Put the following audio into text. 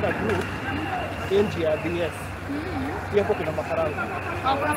Another group, nje ya DS. Pia hapo kuna makarao. Oh, kuna